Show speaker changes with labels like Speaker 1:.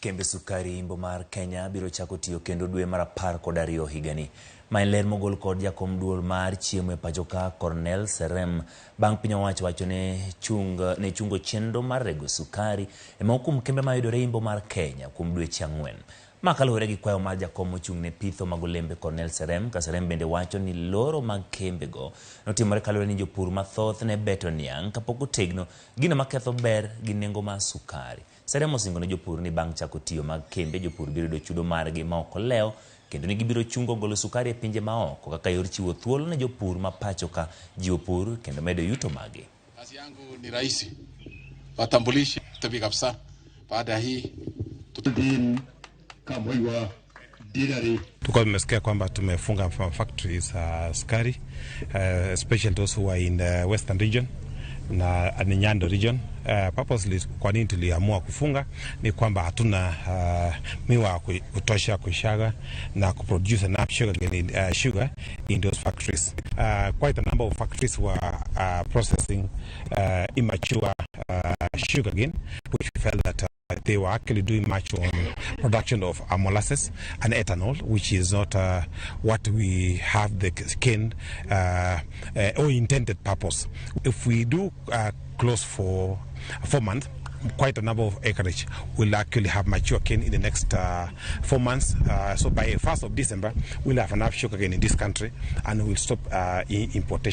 Speaker 1: Kembe sukari Imbo mar Kenya biro chako tiyo kendo dwe mar 12 higani. Ma en ler mogol kod jakom duol mar chiemo e pachoka Cornel Serem bang' piny owacho wacho ne chung, ne chungo chenro mar rego sukari e moko kuom kembe mayudore Imbo mar Kenya kuom dweche 4. Ma kaluwore gi kwayo mar jakom mochung' ne pitho mag olembe Cornel Serem, ka Serem bende wacho ni loro mag kembego notimore kaluwore ni jopur mathoth ne beto niang' kapok otegno, gino maketho ber gi nengo mar sukari. Serem osingo ne jopur ni bang' chako tiyo mag kembe, jopur biro yudo chudo margi ma ok olewo kendo ni gibiro chungo golo sukari e pinje maoko kaka yor chiwo thuolo ne jopur ma pacho ka jiwo pur kendo medo yuto maggi.
Speaker 2: Kazi yangu ni rahisi, watambulishe tabi kabisa. Baada ya hii
Speaker 3: Tulikuwa tumesikia kwamba tumefunga factories za sukari, especially those who are in the western region na Nyando region. Purposely kwa nini tuliamua kufunga ni kwamba hatuna miwa ya kutosha kushaga na kuproduce enough sugar in those factories. Quite a number of factories were processing immature sugar cane, which we felt that they were actually doing much on production of molasses and ethanol, which is not what we have the cane or intended purpose. If we do close for 4 months, quite a number of acreage will actually have mature cane in the next 4 months. So by 1st of December, we'll have enough sugar cane in this country and we'll stop importation.